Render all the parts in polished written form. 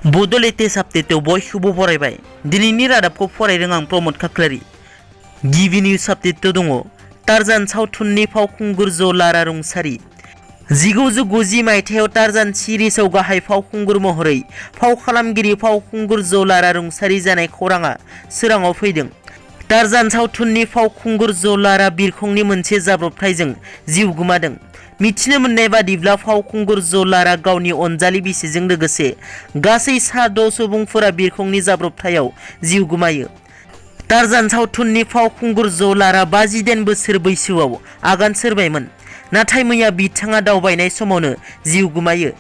बड' लेटेस्ट आपडेटआव बयखौबो बरायबाय। दिनैनि रादाबखौ फरायदों आं प्रमद खाख्लारि। गिबि निउज आपडेटआव दङ टारजान सावथुननि फावखुंगुर जलारा रुंसारि। 1990 मायथाइयाव टारजान सिरिजआव गाहाय फावखुंगुर महरै फाव खालामगिरि फावखुंगुर जलारा रुंसारि जानाय खौराङा सोराङाव फैदों। टारजान सावथुननि फावखुंगुर जलारा बिरखंनि मोनसे जाब्रबथायजों जिउ गोमादों। मिथिनो मोननाय बादिब्ला फावखुंगुर जलारा गावनि अनजालि बिसिजों लोगोसे गासै सा 6 सुबुंफोरा बिरखंनि जाब्रबथायाव जिउ गोमायो। टारजान सावथुननि फावखुंगुर जलारा 52 बोसोर बैसोआव आगान सुरबायमोन, नाथाय मैया बिथाङा दावबायनाय समावनो जिउ गोमायो।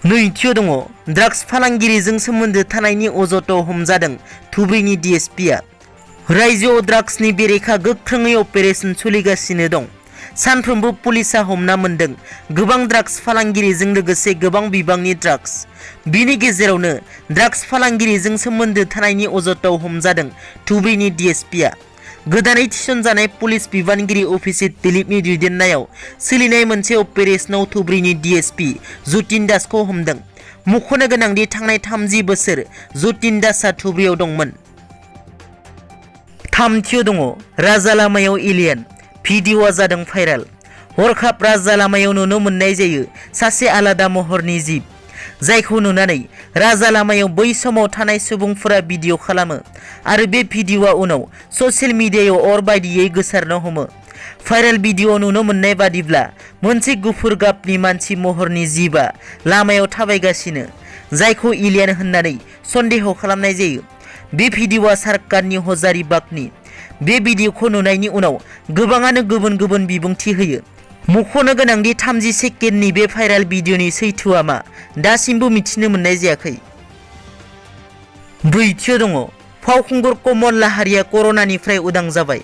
नैथियाव दङ ड्राग्स फालांगिरिजों सोमोन्दो थानायनि अजदआव हमजादों धुबुरीनि DSPआ। रायजोआव ड्राग्सनि बेरेखा गोख्रोङै अपारेशन सोलिगासिनो दं। सानफ्रोमबो पुलिसआ हमना मोनदों गोबां ड्राग्स फालांगिरिजों लोगोसे गोबां बिबांनि ड्राग्स। बिनि गेजेरावनो ड्राग्स फालांगिरिजों सोमोन्दो थानायनि अजदआव हमजादों धुबुरीनि DSPआ। गोदानै थिसनजानाय पुलिस बिबानगिरि अफिसार दिलीपनि दैदेननायाव सोलिनाय मोनसे अपारेशनाव धुबुरीनि DSP जतिन दासखौ हमदों। मख'नो गोनांदि थांनाय 30 बोसोर जतिन दासआ धुबुरीयाव दंमोन। थामथियाव दङ राजा लामायाव एलियन। भिडिअ'आ जादों भाइराल। हरखाब राजा लामायाव नुनो मोननाय जायो सासे आलादा महरनि जिब, जायखौ नुनानै राजा लामायाव बै समाव थानाय सुबुंफोरा भिडिअ' खालामो आरो बे भिडिअ'आ उनाव ससियेल मिडियायाव अर बायदियै गोसारनो हमो। भाइराल भिडिअ'आव नुनो मोननाय बादिब्ला मोनसे गुफुर गाबनि मानसि महरनि जिबआ लामायाव थाबायगासिनो, जायखौ एलियन होननानै सन्देह खालामनाय जायो। बे भिडिअ'आ सरकारनि हजारीबागनि। बे भिडिअ'खौ नुनायनि उनाव गोबाङानो गुबुन गुबुन बिबुंथि होयो। मख'नो गोनांदि 30 सेकेन्डनि बे भाइराल भिडिअ'नि सैथोआ मा दासिमबो मिथिनो मोननाय जायाखै। ब्रैथियाव दङ फावखुंगुर कमल लाहारिया कर'नानिफ्राय उदां जाबाय।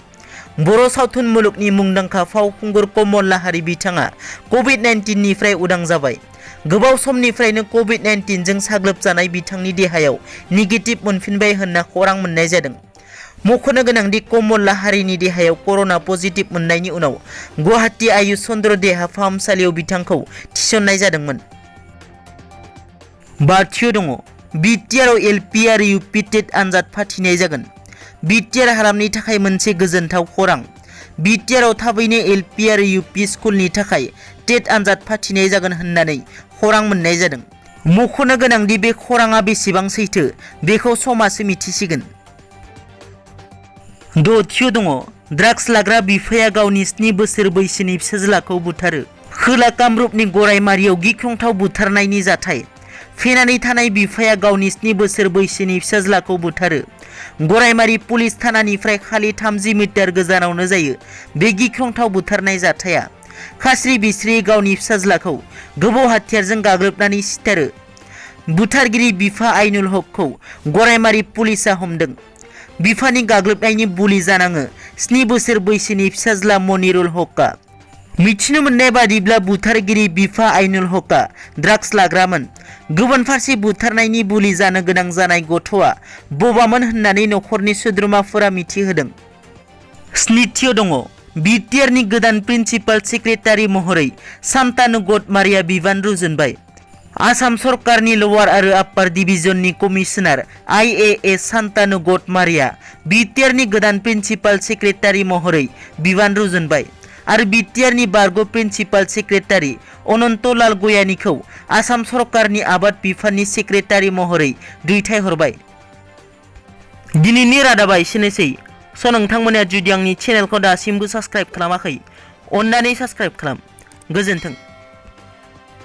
बर' सावथुन मुलुगनि मुंदांखा फावखुंगुर कमल लाहारि बिथाङा कभिड-19 निफ्राय उदां जाबाय। गोबाव समनिफ्रायनो कभिड-19 जों साग्लोबजानाय बिथांनि देहायाव नेगेटिभ मोनफिनबाय होनना खौरां मोननाय जादों। मख'नो गोनांदि कमल लाहारिनि देहायाव कर'ना पजिटिभ मोननायनि उनाव गुवाहाटी आयुष चन्द्र देहा फाहामसालियाव बिथांखौ थिसननाय जादोंमोन। बाथियाव दङ बिटिआरआव LP आरो UP टेट आनजाद फाथिनाय जागोन। बिटिआर हालामनि थाखाय मोनसे गोजोनथाव खौरां। बिटिआरआव थाबैनो LP आरो UP स्कुलनि थाखाय टेट आनजाद फाथिनाय जागोन होननानै खौरां मोननाय जादों। मख'नो गोनांदि बे खौराङा बेसेबां सैथो बेखौ समासो मिथिसिगोन। दथियाव दङ ड्राग्स लाग्रा बिफाया गावनि 7 बोसोर बैसोनि फिसाज्लाखौ बुथारो। खोला कामरुपनि गरायमारियाव गिख्रंथाव बुथारनायनि जाथाय। फेनानै थानाय बिफाया गावनि 7 बोसोर बैसोनि फिसाज्लाखौ बुथारो। गरायमारि पुलिस थानानिफ्राय खालि 30 मिटार गोजानावनो जायो बे गिख्रंथाव बुथारनाय जाथाया। खास्रि बिस्रि गावनि फिसाज्लाखौ गोबौ हाथियारजों गाग्लोबनानै सिथारो। बुथारगिरि बिफा आइनुल हकखौ गरायमारि पुलिसआ हमदों। बिफानि गाग्लोबनायनि बुलि जानाङो 7 बोसोर बैसोनि फिसाज्ला मनिरुल हकआ। मिथिनो मोननाय बादिब्ला बुथारगिरि बिफा आइनुल हकआ ड्राग्स लाग्रामोन। गुबुन फारसे बुथारनायनि बुलि जानो गोनां जानाय गथ'आ बबामोन होननानै नखरनि सोद्रोमाफोरा मिथिहोदों। स्निथियाव दङ बिटिआरनि गोदान प्रिन्सिपाल सेक्रेटारि महरै सान्तानु गडमारिया बिबान रुजुनबाय। आसाम सरकारनि लवार आरो आपार डिभिजननि कमिशनार IAS सान्तानु गडमारिया बिटिआरनि गोदान प्रिन्सिपाल सेक्रेटारि महरै बिबान रुजुनबाय आरो बिटिआरनि बारग' प्रिन्सिपाल सेक्रेटारि अनन्तलाल गयानीखौ आसाम सरकारनि आबाद बिफाननि सेक्रेटारि महरै दैथायहरबाय। दिनैनि रादाबा एसेनोसै। नोंथांमोना जुदि आंनि चेनेलखौ दासिमबो साबस्क्राइब खालामाखै, अन्नानै साबस्क्राइब खालाम। गोजोन्थों।